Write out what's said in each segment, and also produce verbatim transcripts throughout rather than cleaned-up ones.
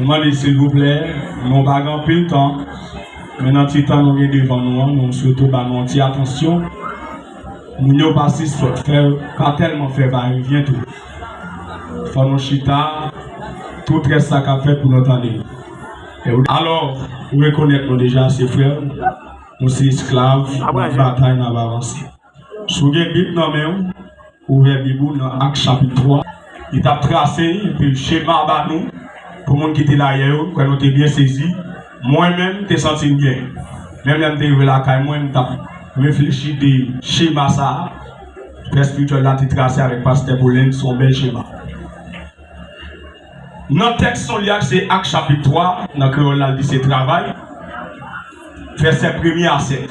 Nou mande silvouplè, nou pa gen anpil tan, men nan ti tan nou gen devan nou an, nou swete w ba nou yon ti atansyon. Moun yo pa si sòt, fè, pa tèlman fè vayevyen tou. Fò nou chita, tout rès sa k ap fèt pou nou tande. E w-, alò, ou rekonèt nou deja, se frè w. Nou se esklav, n ap batay, n ap avanse. Si w gen Bib nan men w, ouvè Bib ou nan Ak chapit twa. Li t ap trase epi chema ba nou, pou moun ki te la yè yo, m kwè nou te byen sezi. Mwen menm, m te santi m byen. Menm lè m te rive lakay mwen, m t ap reflechi de chema sa a. Pè espirityèl la te trase avèk pastè Paulen, se yon bèl chema. Nan tèks nou li a, se Ak chapit twa, nan kreyòl la, l di se Travay, vèsè premye a sèt.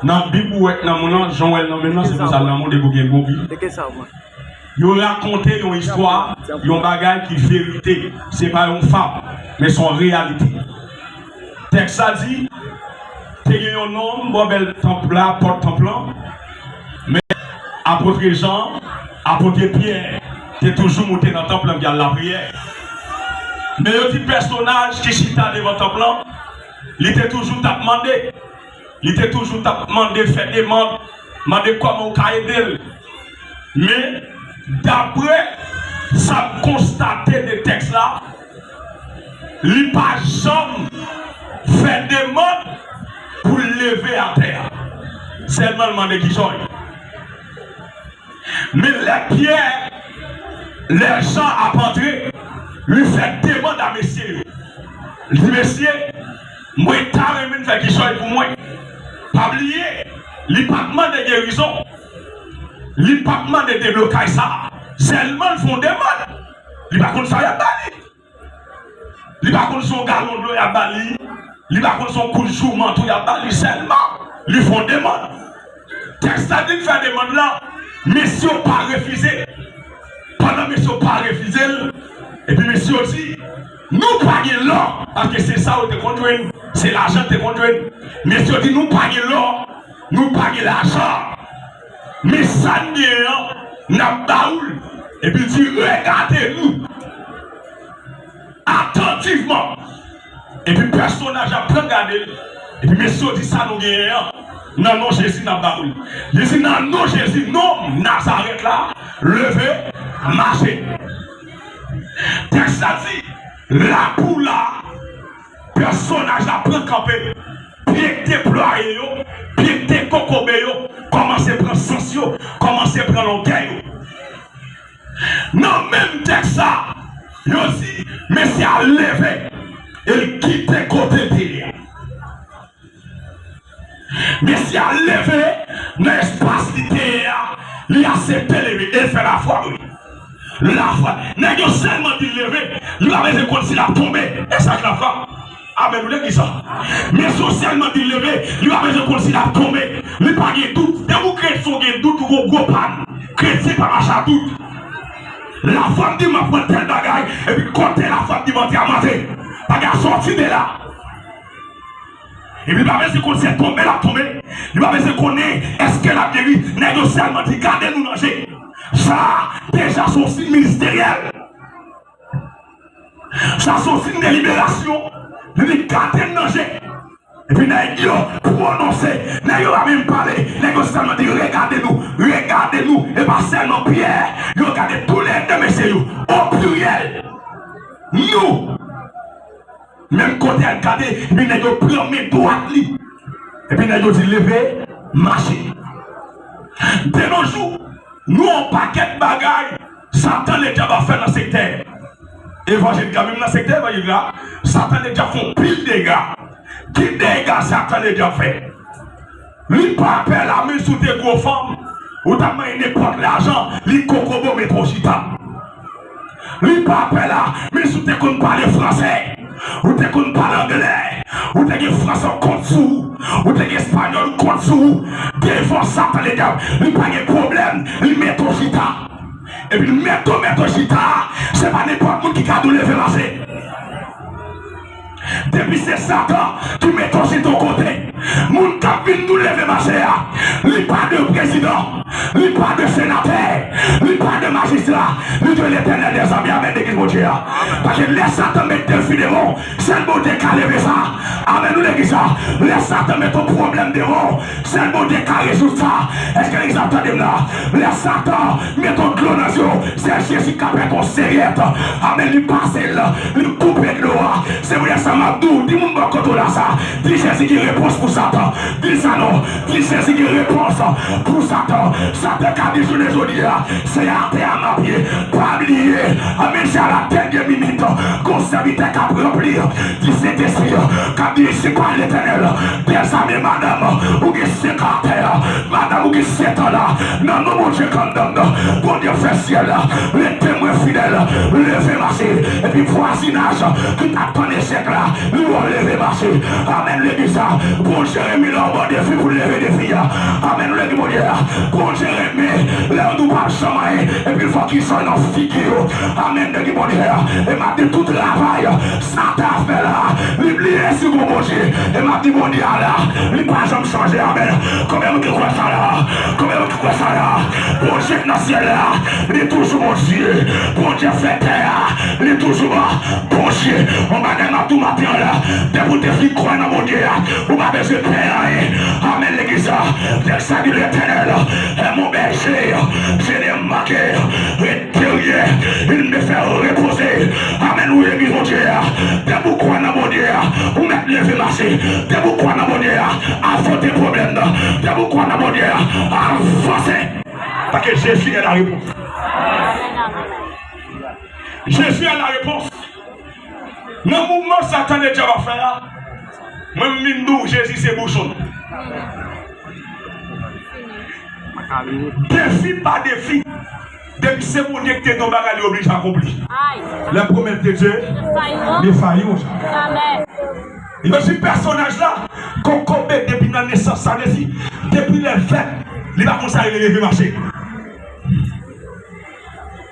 Nan Bib ou wè k nan men w lan, jan w wè l nan men m lan, se konsa l nan men w depi w gen bon Bib. Yo rakonte yon istwa, yon bagay ki verite, se pa yon fab, men se yon reyalite. Tèks la di, te gen yon nonm bò bèl tanp la, pòt tanp lan, men apôtre Jan, apôtre Pyè te toujou moute nan tanp lan pou y al lapriyè. Men yo di pèsonaj ki chita devan tanp lan, li te toujou t ap mande. Li te toujou t ap mande, fè demann, mande kòman w ka ede l. Men, daprè sa m konstate de tèks la, li pa janm fè demann pou l leve atè a. Sèlman l mande kijan w ye. Men lè Pyè, lè Jan ap antre, li fè demann a mesye yo. Li di, "Mesye, mwen ta renmen fè kichòy pou mwen." Pa bliye, li pa t mande gerizon. Li pa t mande deblokay sa a. Sèlman l fè yon demann. Li pa konn sa y ap ba li. Li pa konn se yon galon dlo y ap ba li. Li pa konn se yon kout jouman tou y ap ba li. Sèlman, li fè yon demann. Tèks la di l fè demann lan, mesye yo pa refize. Pandan mesye yo pa refize l, epi mesye yo di, "Nou pa gen lò," paske se sa yo te konn jwenn, se lajan yo te konn jwenn. Mesye yo di, "Nou pa gen lò, nou pa gen lajan. Men sa n gen an, n ap ba ou l." Epi l di, "Regade nou." Atantivman. Epi pèsonaj la pran gade l. Epi mesye yo di, "Sa nou genyen an, nan non Jezi n ap ba ou l." Li di, "Nan non Jezi, nonm Nazarèt la, leve, mache." Tèks la di, la pou la, pèsonaj la pran kanpe, pye k deplwaye yo, pye k dekokobe yo, kòmanse pran sans yo, kòmanse pran longè yo. Nan menm tèks sa, yo di, mesye a leve e l kite kote l te ye a. Mesye a leve nan espas li te ye a, li aksepte leve e l fè lafwa, wi. Lafwa, nèg yo sèlman di l leve, li pa bezwen konn si l ap tonbe. E sa k lafwa. Amèn, ou te di sa. Men si w sèlman di l leve, li pa bezwen konn si l ap tonbe. Li pa gen dout. Depi w kretyen, w gen dout, ou gon gwo pàn. Kretyen pa mache a dout. Lafwa m di m ap pran tèl bagay, epi kote lafwa m di mante a mante. Bagay a sòti de la. Epi li pa bezwen konn si l tonbe, l ap tonbe. Li pa bezwen konnen èske l ap geri. Nèg yo sèlman di gade nou nan je. Sa a deja se yon siy ministeryèl. Sa se yon siy de liberasyon. Li di, "Gade n nan je." Epi nèg yo pwononse, nèg yo pa menm pale, nèg yo sèlman di, "Regade nou, regade nou." E pa sèlman Pyè, yo gade toulède mesye yo, o pliryèl. Nou, menm kote a gade, epi nèg yo pran men dwat li. Epi nèg yo di, "Leve, mache." De nos jours, nou yon pakèt bagay Satan Ledyab ap fè nan sektè evanjelik la, menm nan sektè evanjelik la, Satan Ledyab fè yon pil dega. Ki dega Satan Ledyab fè? Li pa pè la, men si w te gwo fanm, ou t ap manyen nenpòt lajan, li kokobe w mete w chita. Li pa pè la, men si w te konn pale fransè, ou te konn pale anglè, ou te gen fransè kont sou ou, ou te gen espanyòl kont sou ou, devan Satan Ledyab, li pa gen pwoblèm, li mete w chita. Epi l mete w, mete w chita, se pa nenpòt moun ki ka di w leve mache. Depi se Satan ki mete w chita yon kote, moun k ap vin di w leve mache a, li pa de prezidan, Li pa de senatè, li pa de majistra, li de Letènèl dèzame. Amèn, legliz Bondye a. Paske lè Satan met defi devan w, sèl Bondye ka leve sa. Amèn, nou legliz la. Lè Satan met yon pwoblèm devan w, sèl Bondye ka rezoud sa. Èske legliz la ap tande m la? Lè Satan met yon dlo nan zye w, sèl Jezi ka pèt yon sèvyèt. Amèn, li pase l, li koupe dlo a. Se pou sa m ap di w, di moun bò kote w la sa. Di Jezi gen repons pou Satan. Di l sa non. Di Jezi gen repons pou Satan. Satan ka di jounen jodi a, se atè a m ap ye. Pa bliye, amèn, se a la dènyè minit, gon sèvitè k ap ranpli di Sentespri, k ap di, se pa Letènèl dèzame, madanm, ou gen sèt an atè a, madanm, ou gen sèt an la, nan non Bondye k anndan m nan, Bondye fè syèl la, le temwen fidèl, leve mache, epi vwazinaj ki t ap tann echèk la, li wè w leve mache. Amèn, legliz la. Bondye renmen lè w ba w defi pou l leve defi a. Amèn, legliz Bondye a. Bondye renmen lè yo di w p ap janm anyen, epi l fè w kizòy nan figi yo. Amèn, legliz Bondye a. E m ap di tout travay Satan ap fè la, li bliye si gon Bondye. E m ap di Bondye a la, li pa janm chanje. Amèn. Konbyen moun ki kwè sa la? Konbyen moun ki kwè sa la? Bondye k nan syèl la, li toujou Bondye. Bondye fè tè a, li toujou Bondye. Yon bagay m ap di w maten an la, depi w te fin kwè nan Bondye a, ou pa bezwen pè anyen. Amèn, legliz la. Tèks la di, L'Éternel est mon berger, je ne manquerai de rien, il me fait reposer. Amèn, wi, legliz Bondye a. Depi w kwè nan Bondye a, ou mèt leve mache. Depi w kwè nan Bondye a, afwonte pwoblèm nan. Depi w kwè nan Bondye a, avanse. Paske Jezi est la réponse. Jezi est la réponse. Nan mouvman Satan e dyab ap fè a, mwen m vin di w, Jezi se bouchon. Defi pa defi, depi se Bondye ki te gen yon bagay, li oblije akonpli. Ay. Les promesses de Dieu ne failliront jamais. Yo di pèsonaj la, kokobe depi nan nesans, sa vle di, depi lè l fèt, li pa konn sa rele leve mache.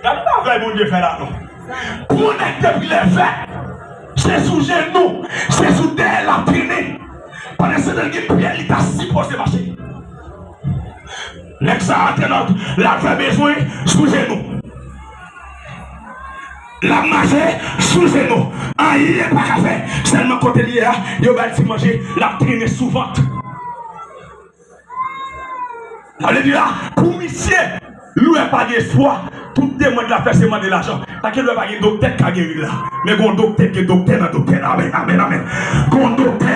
Gade bagay Bondye fè la non. Pou nèg depi lè fèt, se sou jenou, se sou dèyè l ap trennen. Pandan se tan gen pyè, li ta sipoze mache. Nèg sa a te nan, l ap fè bezwen sou jenou. L ap mache sou jenou. Anyen pa ka fè. Sèlman kote l ye a, yo ba l ti manje, l ap trennen sou vant. Sa vle di la, pou misye, li wè pa gen espwa, tout demann l ap fè se mande lajan. Paske li wè pa gen doktè k ka geri l la. Men gon doktè ki gen doktè nan doktè l. Amèn, amèn, amèn. Gon doktè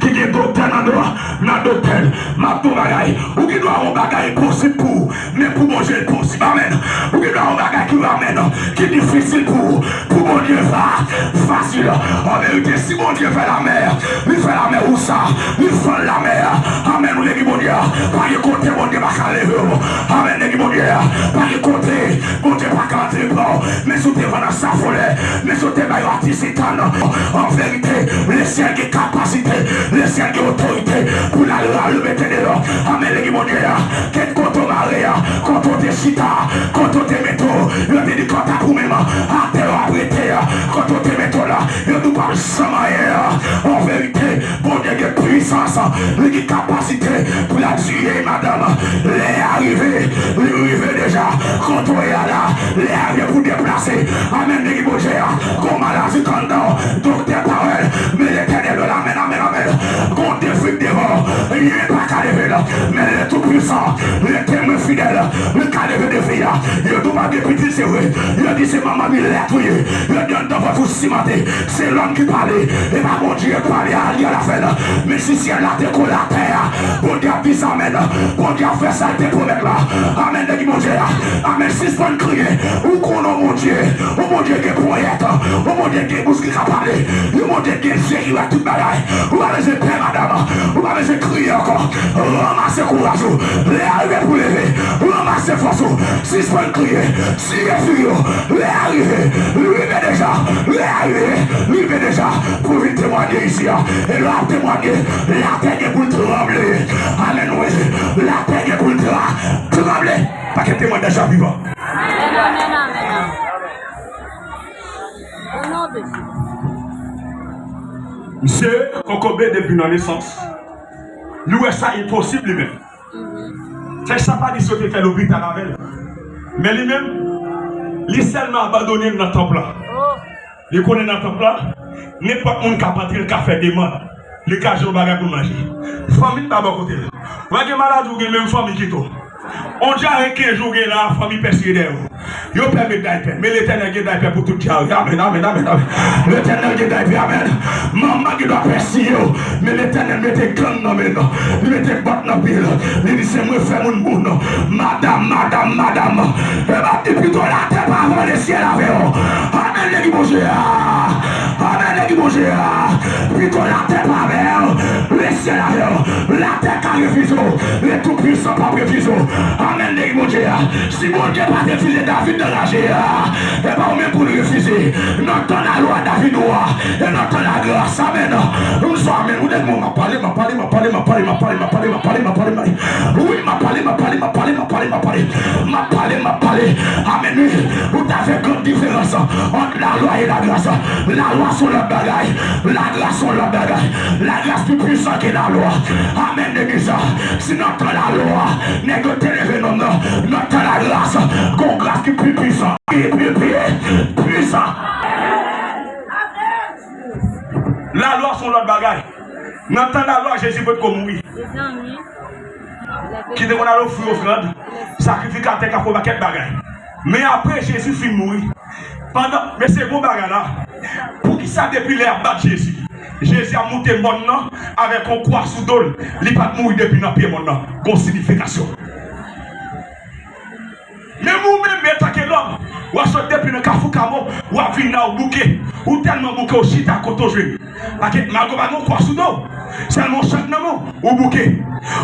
ki gen doktè nan do-, nan doktè l. M ap di w bagay. Ou gen dwa yon bagay enposib pou ou, men pou Bondye l posib. Amèn. Ou gen dwa yon bagay ki, amèn, ki difisil pou ou, pou Bondye fa-, fasil. An verite, si Bondye fè lamè, li fè lamè wousa, li fann lamè a. Amèn, ou legliz Bondye a. Pa gen kote Bondye pa ka leve w. Amèn, legliz Bondye a. Pa gen kote Bondye pa ka antre pran w. Men si w te vann an safolè, men si w te bay w atisetan, an verite, Lesyèl gen kapasite, Lesyèl gen otorite pou l al rale mete deyò. Amèn, legliz Bondye a. Kèt kote w mare a, kote w te chita, kote w te mete w, yo te di kanta pou menm, atè w ap rete a, kote w te mete w la, yo di w p ap janm anyen a. An verite, Bondye gen pwisans, li gen kapasite pou l ap di, hey, madanm, lè a rive, li rive deja, kote w ye a la, lè a rive pou deplase. Amèn, legliz Bondye a, gon maladi k anndan w, doktè pa wè l, men Letènèl wè l. Amèn, amèn, amèn. Gon defi k devan w, anyen pa ka leve l. Men le Toupwisan, le Temwen fidèl, li ka leve defi a. Yo di w pa gen pitit, se vre. Yo di se manman milèt ou ye. Yo di anndan vant ou simante. Se lòm ki pale. E pa Bondye k pale, a li a l ap fè l. Men si syèl la te kole atè a, Bondye ap di sa, amèn. Bondye ap fè sa l te pwomèt la. Amèn, legliz Bondye a. Amèn, sispann kriye. Ou konnen w Bondye. Ou Bondye gen ponyèt. Ou Bondye gen bouch ki ka pale. Ou Bondye gen zye ki wè tout bagay. Ou pa bezwen pè, madanm. Ou pa bezwen kriye ankò. Ranmase kouraj ou. Lè a rive pou leve. Ranmase fòs ou. Sispann kriye. Siye figi w. Lè a rive. Li rive deja. Lè a rive. Li rive deja. Pou vin temwanye isi a. E lè w ap temwanye, latè gen pou l tranble. Alelouya. Latè gen pou l tra-, tranble. Paske temwanyaj la vivan. Amèn, amèn, amèn, amèn. O non de Jezi. Misye kokobe depi nan nesans. Li wè sa enposib li menm. Mhm. Tèks la pa di si yo te fè lopital avè l. Men li menm, li sèlman abandone l nan tanp lan. Li konnen nan tanp lan, nenpòt moun k ap antre, l ka fè demann. Li ka jwenn yon bagay pou l manje. Fanmi l pa bò kote l. W a gen maladi, ou gen menm fanmi ki tou. On dyare kenz jou gen la, fanmi pèsiye dèyè w. Yo pè met daypè. Men Letènèl gen daypè pou tout dyare. Amèn, amèn, amèn, amèn. Letènèl gen daypè, amèn. Manman gen dwa pèsiye w. Men Letènèl mete gang nan men l. Li mete bòt nan pye l. Li di, "Se mwen fè moun moun." Madanm, madanm, madanm. E m ap di pito latè pa avè w, lesyèl avè w. Amèn, nèg Bondye a. Amèn, nèg Bondye a. Pito latè pa avè w, lesyèl avè w. Latè ka refize w, men Toupisan p ap refize w. Amèn, nèg Bondye a. Si Bondye pa te refize David nan raje a, e pa ou menm pou l refize. Nan tan lalwa David wa, e nan tan lagras, amèn. M sou amèn. Ou nèg mwen, m ap pale, m ap pale, m ap pale, m ap pale, m ap pale, m ap pale, m ap pale, m ap pale, m ap pale, m ap pale. Wi, m ap pale, m ap pale, m ap pale, m ap pale, m ap pale. M ap pale, m ap pale. Amèn, wi. Ou ta fè gran diferans ant lalwa e lagras. Lalwa se yon lòt bagay. Lagras se yon lòt bagay. Lagras pi pwisan ke lalwa. Amèn, legliz. Si nan tan lalwa, nèg yo te leve nonm nan, nan tan lagras, gon gras ki pi pwisan. Pi, pi, pi pwisan. Lalwa se yon lòt bagay. Nan tan lalwa, Jezi potko mouri. Ki te konn al ofri ofrann, sakrifikatè k ap fè yon pakèt bagay. Men apre Jezi fin mouri, pandan, men se bon bagay la, poukisa depi lè y ap bat Jezi, Jezi ap moute mòn nan avèk yon kwa sou do l, li pa t mouri depi nan pye mòn nan? Gon siyifikasyon. Menm ou menm, antanke lòm, w ap sot depi nan Kafou Kamo, w ap vin la, ou bouke. Ou tèlman bouke, ou chita kote w jwenn. Paske malgre w pa gen yon kwa sou do w, sèlman yon chak nan men w, ou bouke.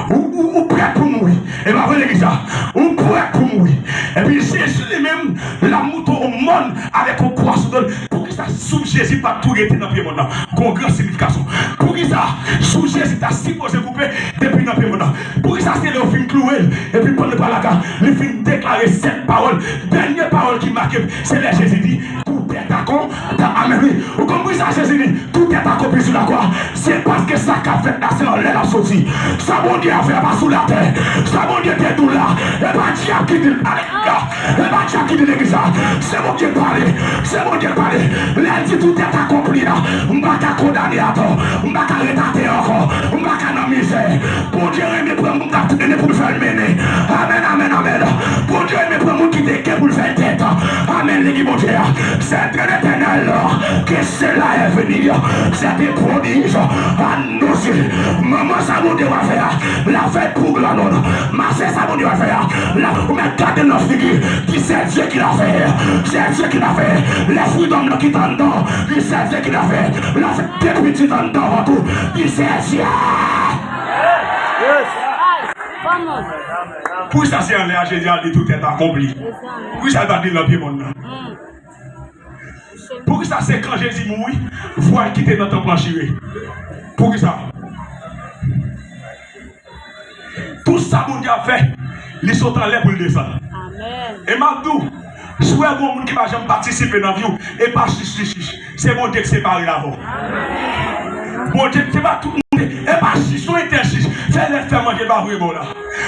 Ou, ou, ou prèt pou mouri. E pa vre, legliz la? Ou prèt pou mouri. Epi Jezi li menm, l ap moute yon mòn avèk yon kwa sou do l. Poukisa soup Jezi pa t tou rete nan pye mòn nan? Gon gran siyifikasyon. Poukisa soup Jezi ta sipoze koupe depi nan pye mòn nan? Poukisa se lè yo fin klouwe l, epi pann li pral lakay, li fin deklare sèt pawòl? Dènye pawòl ki make m, se lè Jezi di, "Tout est accompli." Amèn, wi. Ou konn poukisa Jezi di, "Tout est accompli" sou lakwa? Se paske sa k ap fèt la, se anlè l ap soti. Sa Bondye a fè a pa sou latè. Sa Bondye te di w la, e pa dyab ki di l. Alelouya. E pa dyab ki di legliz la. Se Bondye k pale. Se Bondye k pale. Lè l di tout est accompli a, m pa ka kondane atò. M pa ka ret atè ankò. M pa ka nan mizè. Bondye renmen pran moun k ap trennen pou l fè l mennen. Amèn, amèn, amèn. Bondye renmen pran moun ki te gen pou l fè l tèt. Amèn, legliz Bondye a. C'est de l'Éternel que cela est venu. C'est des prodiges annoncés. Manman, sa Bondye w ap fè a, l ap fè l pou glwa non l. Masè, sa Bondye w ap fè a, l ap, ou mèt gade l nan figi, di, "C'est Dieu qui l'a fait. C'est Dieu qui l'a fait." Lè fridòm nan ki t anndan, di, "C'est Dieu qui l'a fait." L ap fè de pitit anndan vant ou, di, "C'est Dieu." Poukisa se anlè a Jezi al di, "Tout est accompli"? Poukisa l pa di l nan pye mòn nan? Poukisa se kan Jezi mouri, vwal ki te nan tanp lan chire? Poukisa? Tout sa Bondye ap fè, li sot anlè pou l desann. Amèn. E m ap di w, si w wè gon moun ki pa janm patisipe nan vi w, e pa chich li chich. Se Bondye k separe l avè w. Bondye, se pa tout moun, e pa chich, non, entèl chich. Fè lèt, fè manje, l pa voye ba w la.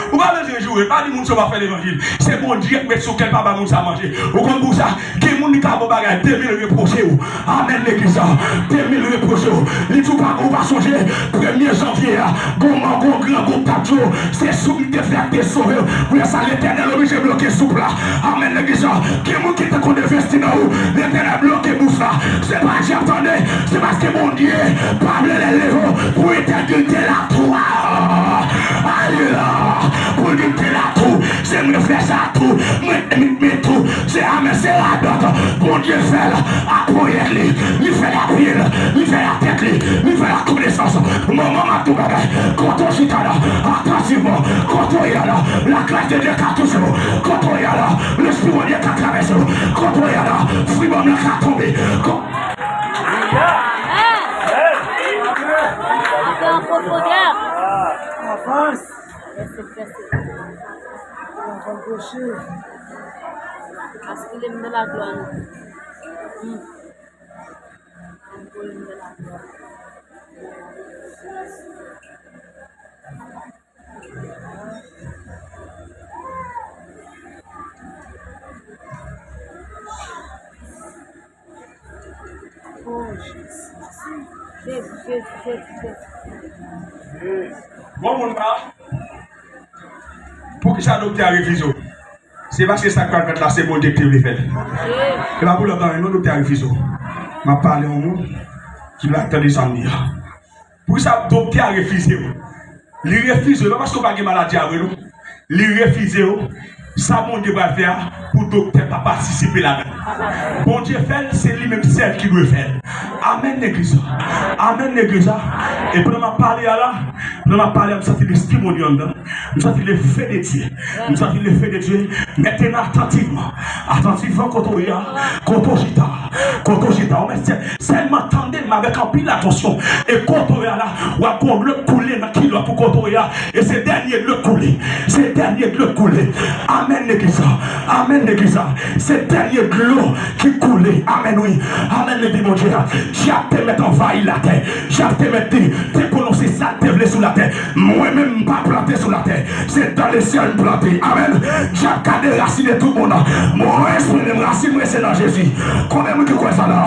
Ou pa bezwen joure, pa di moun sa w pa fè levanjil. Se Bondye k met sou kè l pa bay moun sa manje. Ou konn pou sa, gen moun li ka ba w bagay, demen l repwoche w. Amèn, legliz la. Demen l repwoche w. Li di w pa, ou pa sonje, premye janvye a, gon mango, grangou t ap di w, se soup m te fè a k te sove w. Kounye a sa, Letènèl oblije bloke soup la. Amèn, legliz la. Gen moun ki te konn envesti nan ou, Letènèl bloke bouf la. Se pa dyab, tande, se paske Bondye pa vle lè l leve w pou entegrite l a tou. Alelouya. Pou l di, "M te la tou, se mwen fè sa tou, mwen te met men tou." Se amèn, se radòt. Bondye fè l ak ponyèt li, li fè l ak pye l, li fè l ak tèt li, li fè l ak konesans. Manman, m ap di w bagay, kote w chita la, atantivman, kote w ye la, la grâce de Dieu ka touche w, kote w ye la, Lespri Bondye ka travèse w, kote w ye la, fri bòm nan ka tonbe. Ko- Avanse. Lèse, lèse. Avanse. Aspile m nan laglwa nou. Hmm. Anvoye m nan laglwa nou. Jezi, Jezi, Jezi, Jezi. Bon, moun pa. Poukisa doktè a refize w? Se paske sa k pral fèt la, se Bondye ki te vle fè l. E pa pou lòt anyen, non, doktè a refize w. M ap pale yon moun ki pa tande sa m di a. Poukisa doktè a refize w? Li refize w, e pa paske w pa gen maladi a vre, non. Li refize w. Sa Bondye pral fè a, pou doktè pa patisipe ladan l. Bondye fè l, se li menm sèl ki dwe fè l. Amèn, legliz la. Amèn, legliz la. E pandan m ap pale a la, pandan m ap pale a, m santi Lespri Bondye anndan. M santi le feu de Dieu. M santi le feu de Dieu. Maintenant, attentivement. Attentivement, kote w ye a, kote w chita. Kote w chita. Ou mèt sè-, sèlman tande m avèk anpil atansyon. E kote w ye a la, w ap gen yon dlo k koule nan kilòt ou kote w ye a. E se dènye dlo k koule. Se dènye dlo k koule. Amèn, legliz la. Amèn, legliz la. Se dènye dlo ki koule. Amèn, wi. Amèn, legliz Bondye a. Dyab te mèt anvayi latè. Dyab te mèt di, te pwononse sa l te vle sou latè. Mwen menm, m pa plante sou latè. Se dans le ciel m plante. Amèn. Dyab ka derasine tout moun. Mwen, espri m, rasin mwen se nan Jezi. Konbyen moun ki kwè sa la?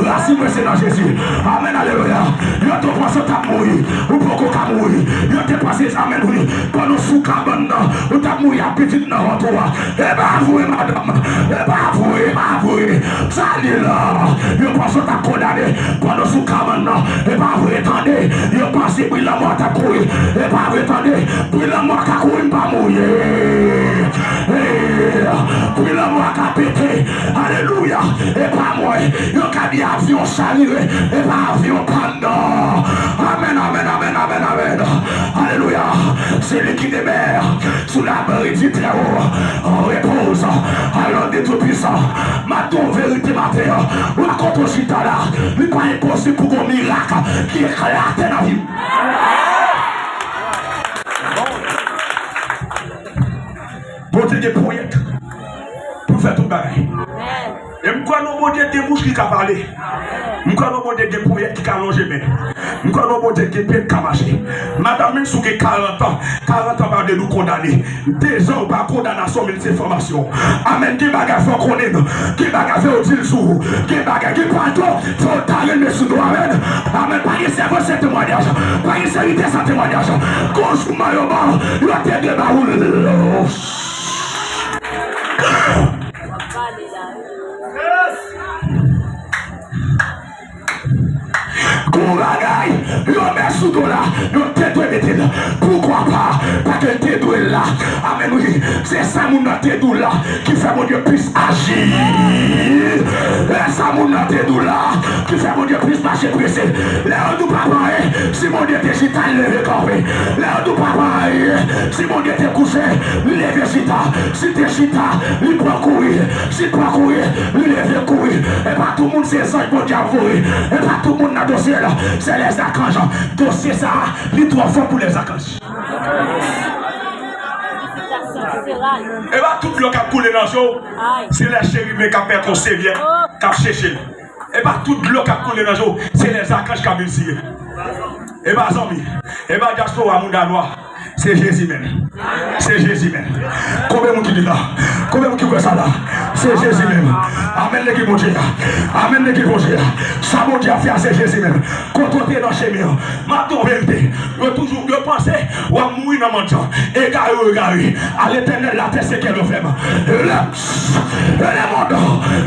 Rasin mwen se nan Jezi. Amèn, alelouya. Yo te panse w t ap mouri. Ou poko ka mouri. Yo te panse, amèn, wi. Pandan w sou kabann nan, ou t ap mouri ak pitit nan vant ou a. E pa vre, madanm. E pa vre, e pa vre. Sa li la. Yo panse w t ap kondane pandan w sou kabann nan. E pa vre, tande. Yo panse bri lanmò a t ap kouri. E pa vre, tande. Bri lanmò a ka kouri, m pa mouri. Hey, bri lanmò a ka pete. Alelouya. E pa mwen. Yo ka di avyon chavire. E pa avyon pa m, non. Amèn, amèn, amèn, amèn, amèn. Alelouya. Celui qui demeure sous l'abri du Très-Haut repose à l'ombre du Tout-Puissant. M ap di w verite maten an. Ou a kote w chita la, li pa enposib pou gon mirak ki eklate nan vi w. Bondye gen ponyèt pou l fè tout bagay. E m kwè nan Bondye gen bouch ki ka pale. M kwè nan Bondye gen ponyèt ki ka lonje men. M kwè nan Bondye gen pye k ka mache. Madanm, menm si w gen karant an, karant an pa vle di w kondane. Dezan ou pa kondanasyon, men se fòmasyon. Amèn. Gen bagay fò w konnen l. Gen bagay fò yo di l sou ou. Gen bagay, gen padon fò w ta renmen sou nou. Amèn. Amèn. Pa gen sèvo san temwayaj. Pa gen sèvitè san temwayaj. Gon jouman yo ba w, yo te dwe ba ou l. Gon bagay yo met sou do la, yo te dwe mete l. Poukwa pa? Paske l te dwe la. Amèn, wi. Se sa moun nan te di w la ki fè Bondye plis aji. E sa moun nan te di w la ki fè Bondye plis mache prese. Lè yo di w pa fè anyen, si Bondye te chita, l leve kanpe. Lè yo di w pa fè anyen, si Bondye te kouche, li leve chita. Si te chita, li pran kouri. Si pran kouri, li leve kouri. E pa tout moun se zanj Bondye ap voye. E pa tout moun nan dosye la se lèzakanj. Dosye sa a, li twò fò pou lèzakanj. E pa tout dlo k ap koule nan je w se lè cheriben k ap mete yon sevyèt k ap seche l. E pa tout dlo k ap koule nan je w se lèzakanj k ap vin siye. E pa zanmi, e pa dyaspora moun da nwa. Se Jezi menm. Se Jezi menm. Konbyen moun ki di la? Konbyen moun ki kwè sa la? Se Jezi menm. Amèn, legliz Bondye a. Amèn, legliz Bondye a. Sa Bondye ap fè a, se Jezi menm. Kote w te nan chemen an, m ap di w verite. Yo toujou, yo panse w ap mouri nan mandyan. Egare ou egare. À l'Éternel la terre, ce qu'elle est ferme. E le, e le monde,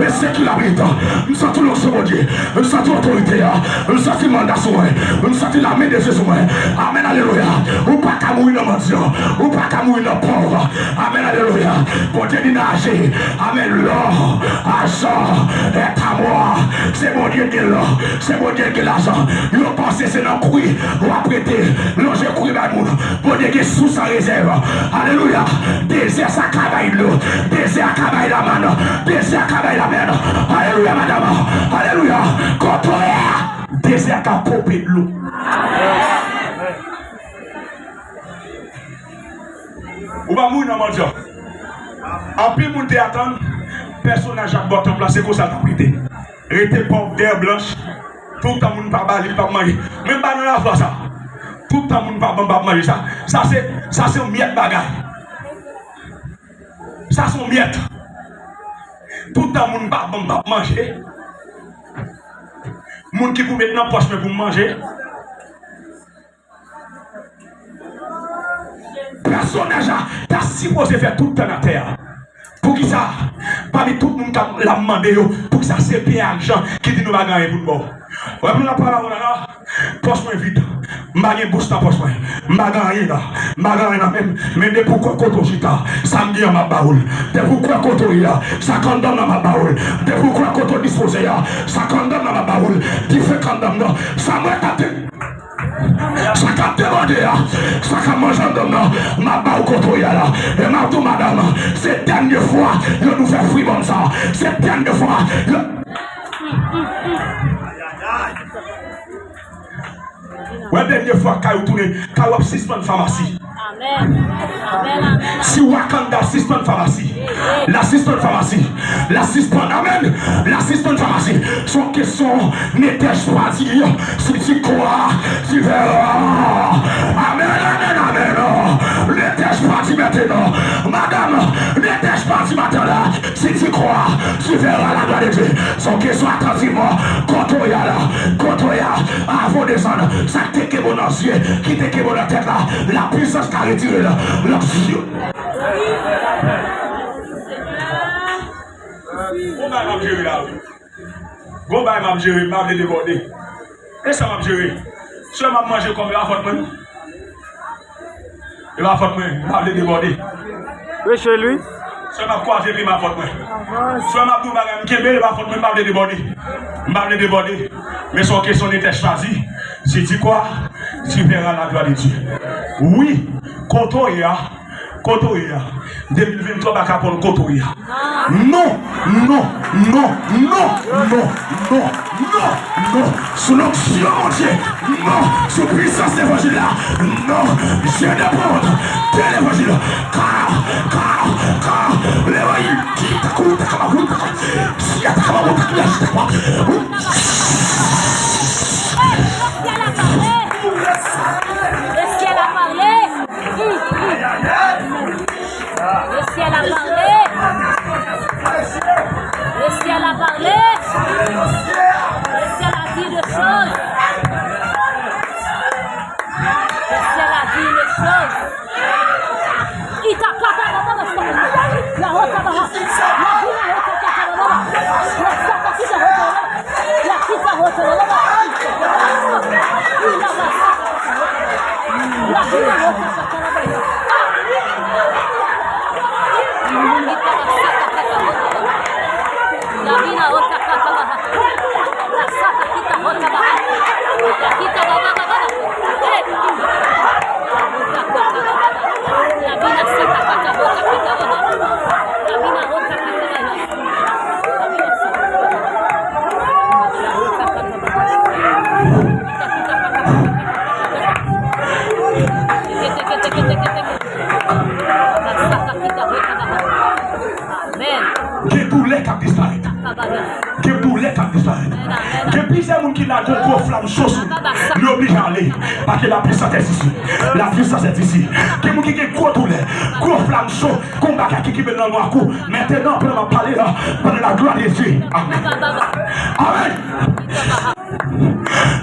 et ce qu'il habite. M santi onksyon Bondye. M santi otorite a. M santi manda sou mwen. M santi lame de Dye sou mwen. Amèn, alelouya. Ou pa ka mouri nan mandyan. Ou pa ka mouri nan pòv. Amèn, alelouya. Bondye di nan Aje. Amèn. Lò, ajan, èt amò. Se Bondye ki gen lò. Se Bondye ki gen lajan. Yo panse se nan kwi w ap rete. Lonje kwi bay moun. Bondye gen sous an rezèv. Alelouya. Dezè sa ka bay dlo. Dezè a ka bay lamàn. Dezè a ka bay lamèn. Alelouya, madanm. Alelouya. Kote w ye a, dezè a ka ponpe dlo. Ou pa mouri nan mandyan. Anpil moun te atann pèsonaj ak bò tanp la, se konsa l t ap rete. Rete pòv, dèyè blanch. Toutan moun pa ba li, li p ap manje. Menm pa nan lafwa sa. Toutan moun pa ban, p ap manje sa. Sa se, sa se yon myèt bagay. Sa se yon myèt. Toutan moun pa ban, p ap manje. Moun ki pou met nan pòch mwen pou m manje. Pèsonaj la ta sipoze fè tout tan atè a. Poukisa? Pami tout moun k ap, l ap mande yo, poukisa se Pyè ak Jan ki di nou pa gen anyen pou n ba w? Wè pou n ap pale avè w la la, pòch mwen vid. M pa gen bous nan pòch mwen. M pa gen anyen la. M pa gen anyen nan men m. Men depi w kwè kote w chita, sa m gen an m ap ba ou l. Depi w kwè kote w ye a, sa k anndan m nan m ap ba ou l. Depi w kwè kote w dispoze a, sa k anndan m nan m ap ba ou l. Dife k anndan m nan, sa m wè k ap de- Sa k ap debòde a, sa k ap manje anndan m nan, m ap ba w kote w ye a la. E m ap di w, madanm, se dènye fwa yo nou fè fribòn sa. Se dènye fwa yo. Wè, dènye fwa kay ou tounen, kay w ap sispann famasi. Amèn. Amèn, amèn, amèn. Si Wakanda sispann famasi, l a sispann famasi, l a sispann, amèn, l a sispann famasi. Se yon kesyon ne t'ai-je pas dit, si tu crois, tu verras. Amèn, amèn, amèn. Ne t'ai-je pas dit maintenant, madame, ne t'ai-je pas dit matin là, si tu crois, tu verras la gloire de Dieu. Se yon kesyon atantivman, kote w ye a la, kote w ye a, avan w desann, sa k te kenbe w nan zye, ki te kenbe w nan tèt la, lapwisans ka retire l. Lapwisans. Gon bagay m ap jere la, wi. Gon bagay m ap jere, m pa vle debòde. E sa m ap jere. Sè m ap manje kòm, e pa fòt mwen. E pa fòt mwen, m pa vle debòde. Preche li. Sè m ap kwaze pye, e pa fòt mwen. Sè m ap di w bagay, m kenbe, e pa fòt mwen, m pa vle debòde. M pa vle debòde. Men se yon kesyon de tèt chwazi. Si tu crois, tu verras la gloire de Dieu. Wi, kote w ye a, kote w ye a. De mil venntwa pa ka pran w kote w ye a. Non, non, non, non, non, non, non, non. Sou lonksyon Bondye, non. Sou pwisans levanjil la, non. Je dépend de levanjil. Ka, ka, ka, levanjil. Ki ta kou, ta ka, kou, ta ka. Si ta ka, kou, ta ka, ta ka. Le ciel a parlé. Le ciel a parlé. Le ciel a parlé. Le ciel a dit des choses. Le ciel a dit des choses. Ita kata baba basta. La hota baha. La hota kata baba. La sata kita hota baba. La kita hota baba. Ila basta. Amèn. Gen doulè k ap disparèt. Gen doulè k ap disparèt. Gen plizyè moun ki la gon gwo flam cho sou yo, yo oblije ale. Paske la puissance est ici. La puissance est ici. Gen moun ki gen gwo doulè, gwo flam cho, gon bagay ki kenbe nan nwa kou. Mentnan, pandan m ap pale la, pandan la gloire de Dieu. Amèn. Amèn.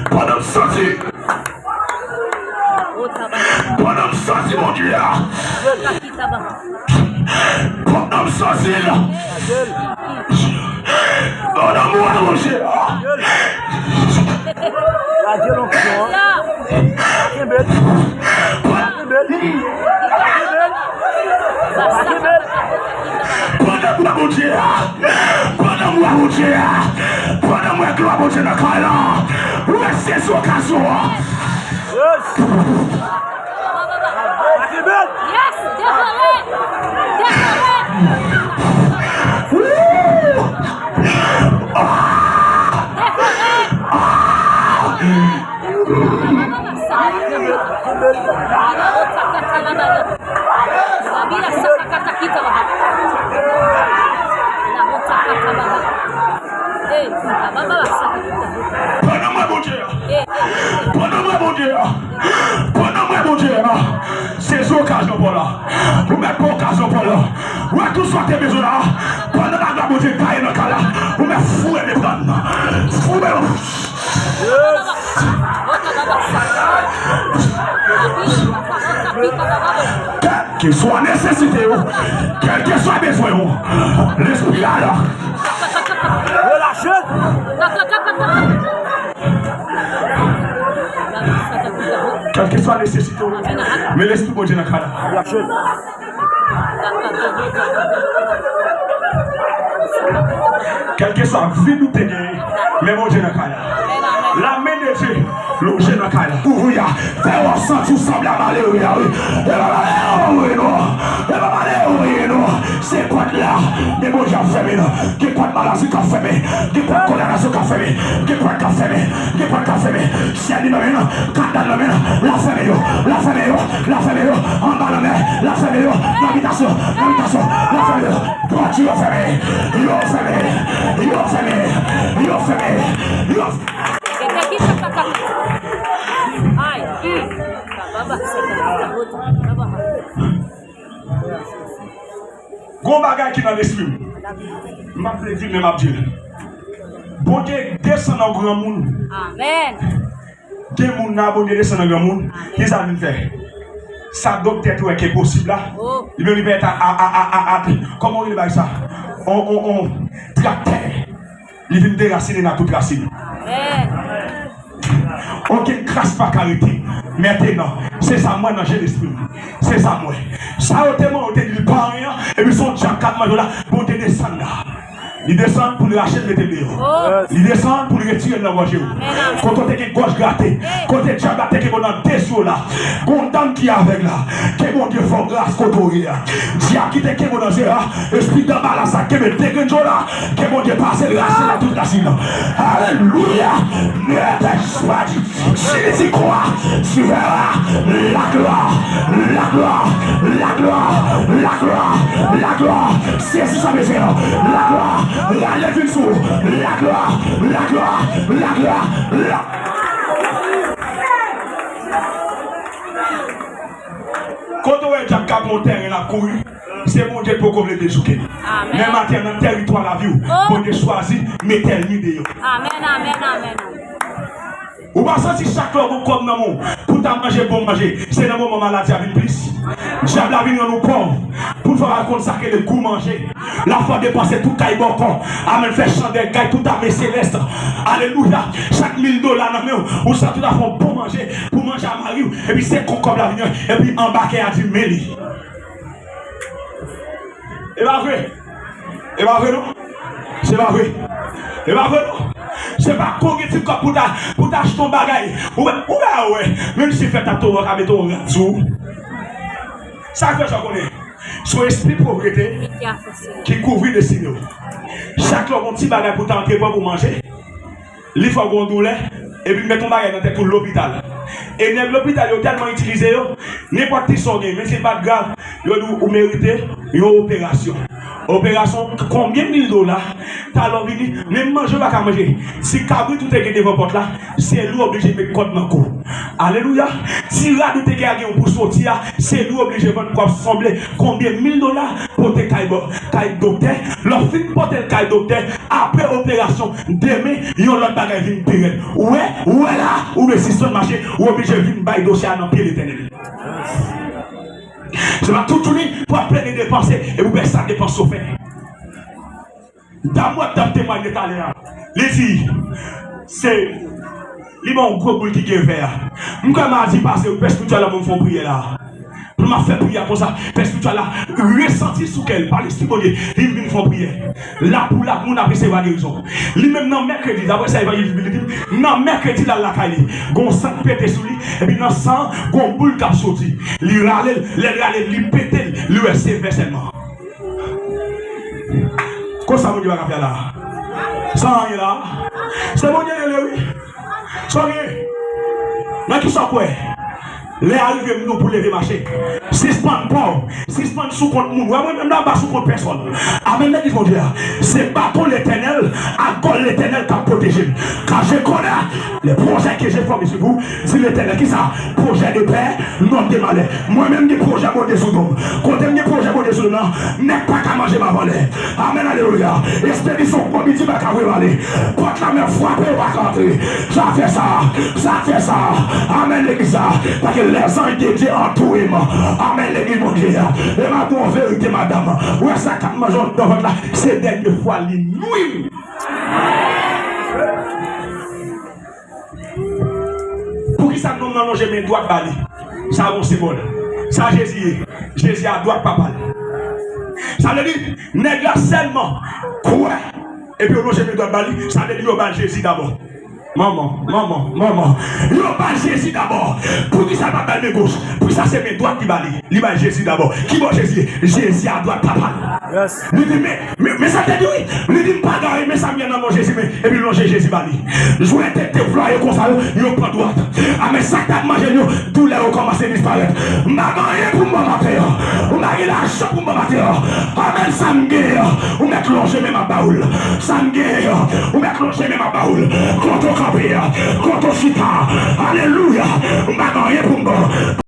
Pandan m santi, pandan m santi Bondye a, pandan m santi l, pandan m wè Bondye a, lage l onksyon an. Kenbe l. Kenbe l. Kenbe l. Pandan m wè Bondye a, pandan m wè Bondye a, pandan m wè glwa Bondye nan kay la, wè sezi okazyon an. Yes. Yes, devore. Devore. Woo! Devore. Pandan mwen Bondye a, pandan mwen Bondye a, pandan mwen Bondye a, sezi okazyon pa w la. Ou mèt pran okazyon pa w la. Wè tout sa w te bezwen la. Pandan laglwa Bondye gaye nan kay la, ou mèt foure men pran. Foure. Kèlkeswa nesesite w, kèlkeswa bezwen w, Lespri a la. Relache. Kèlkeswa nesesite w, men Lespri Bondye nan kay la. Relache. Kèlkeswa vid ou te genyen, men Bondye nan kay la. Lame de Dye lonje nan kay la. Kouvri a, fè w santi w sanble a malere a, wi. E pa malere w ye non. E pa malere w ye non. Se kòd la, men Bondye ap fèmen nan. Gen kòd maladi k ap fèmen. Gen kòd kondanasyon k ap fèmen. Gen kòd k ap fèmen. Gen kòd k ap fèmen. Syèl li nan men l, kapital nan men l, l ap fèmen yo, l ap fèmen yo, l ap fèmen yo, anba lanmè, l ap fèmen yo, nan abitasyon, nan abitasyon, l ap fèmen yo. Pòt yo fèmen, yo fèmen, yo fèmen, yo fèmen, yo fèmen. Gon bagay ki nan lespri m. M p ap vle di l, men m ap di l. Bondye desann nan granmoun. Amèn. Gen moun la, Bondye desann nan granmoun. Amèn. Kisa l vin fè? Sa doktè te wè ki enposib la. Oh. Li vin met a, a, a, a, a, a, kòman w rele bagay sa? On, on, on traktè. Li vin derasinen nan tout rasin. Amèn. Okenn kras pa ka rete. Mentenan, se sa m wè nan je lespri m. Se sa m wè. Sa yo te manje, yo te di l pa anyen an, epi se yon dyab k ap manje w la, Bondye desann la. Li desann pou l rache l mete l deyò. Oh. Li desann pou l retire l nan gòje w. Amèn, amèn. Kote w te gen gòj grate, hey, kote dyab la te kenbe w nan de zye w la, gon dam ki avèg la, ke Bondye fè w gras kote w ye a. Dyab ki te kenbe w nan zye a, espri danbalè sa kenbe de grenn je w la, ke Bondye pase l rache nan tout rasin nan. Alelouya! Ne t'espadi, si li di kwa, tu verras la gloire, la gloire, la gloire, la gloire, la gloire. Sezi sa mesye, la gloire, rale vin sou, la gloire, la gloire, la gloire, la Kote w wè dyab k ap pran tèren l ap kouri, se Bondye k poko vle dechouke l. Amèn. Men maten an, nan tèritwa lavi w, oh, Bondye chwazi mete ènmi deyò. Amèn, amèn, amèn, amèn. Ou pa santi chak lè w gon kòb nan men w pou w ta manje bon manje, se nan moman maladi a vin plis. Dyab la vin rann ou pòv pou l fè w pa konn sa k rele gou manje. L ap fè w depanse tout kay bòkò. Amèn. Fè chandèl kay tout ame selès. Alelouya. Chak mil dola nan men w, ou santi w ta fè yon bon manje pou manje a mari w. Epi se kon kòb la vini, epi anbakè a di men li. E pa vre. E pa vre non. Se pa vre. E pa vre non. Se pa kon gen ti kòb pou ta, pou ta achte yon bagay. Ou wè, ou wè, ou wè. Menm si fèt ap tonbe, w ka mete yon rad sou ou. Sa k fè sa konnen? Se yon espri povrete ki kouvri destine w. Chak lè w gon ti bagay pou ta antreprann pou manje, li fè w gon doulè, epi l met yon bagay nan tèt ou, lopital. E nèg lopital yo tèlman itilize yo, nenpòt ti sa w gen, menm si l pa t grav, yo di w ou merite yon operasyon. Operasyon konbyen mil dola, talè w vini, menm manje w pa ka manje. Si kabrit ou te gen devan pòt la, se li w oblije met kòd nan kou. Alelouya! Ti rad ou te gen a gen yon pou soti a, se li w oblije vann pou w ap sanble konbyen mil dola, pote kay bò, kay doktè. Lè w fin pote l kay doktè, apre operasyon, demen, yon lòt bagay vin pi rèd. Ou wè, ou wè la, ou dwe sispann mache, ou oblije vin bay dosye a nan pye Letènèl. Se pa tout jounen pou w ap plede depanse, epi w pè sa depans yo fè. Dam w ap t ap temwaye talè a, li di, se, li ban yon gwo boul ki gen vè a. M kwè madi pase, pè espirityèl la ban m fè yon priyè la. Pou m ap fè priyè konsa, pè espirityèl la resanti sou kè l, pa Lespri Bondye, li vin fè yon priyè. Lapou lamoun ap resevwa gerizon. Li menm nan mèkredi, daprè sa evanjelis Billy di m, nan mèkredi l al lakay li, gon san k pete sou li, epi nan san an, gon boul k ap soti. Li rale l, lè l rale l, li pete l, li wè se vè sèlman. Konsa Bondye pa ka fè la. Sa anyen la. Se Bondye rele wi. Sa w gen? Nan kisa w kwè? Lè a rive m di w pou leve mache. Sispann pòv. Sispann sou kont moun. Wè mwen menm la m pa sou kont pèsòn. Amèn legliz Bondye a. Se baton Letènèl ak gòl Letènèl k ap pwoteje m. Car je connais les projets que j'ai formés sur vous, di Letènèl. Kisa? Pwojè de pè, non de malè. Mwen menm gen pwojè Bondye sou do m. Kote m gen pwojè Bondye sou do m nan, nèg pa ka manje m avan lè. Amèn, alelouya. Espedisyon kòb li di pa ka vre ale. Pòt la men frape, yo pa ka antre. Sa fè sa, sa fè sa. Amèn, legliz la. Paske lèzanj de Dye antoure m. Amèn, legliz Bondye a. E m ap di w yon verite, madanm. Ou wè sa k ap manje w anndan vant la, se dènye fwa li nwi m. Poukisa nonm nan lonje men dwat ba li? Sa yon senbòl. Sa Jezi ye. Jezi a dwat papa l. Sa vle di, nèg la sèlman kwè, epi yo lonje men dwat ba li, sa vle di yo ba l Jezi dabò. Manman, manman, manman. Yo ba l Jezi dabò. Poukisa l pa ba l men goch? Poukisa se men dwat li ba li? Li bay Jezi dabò. Ki bò Jezi ye? Jezi a dwat papa l. Yes. Li di, men, men, men sa te di wi. Li di, m pa gare, men sa m gen nan men Jezi, men. Epi l lonje Jezi ba li. Jwèt te devloye konsa, yo, yo pran dwat. A, men sa k t ap manje l yo, doulè yo kòmanse disparèt. M pa gen anyen pou m ba maten an. M pa gen lajan pou m ba maten an. Amèn, sa m gen an, ou mèt lonje men m ap ba ou l. Sa m gen an, ou mèt lonje men m ap ba ou l. Kote w kanpe an, kote w chita. Alelouya. M pa gen anyen.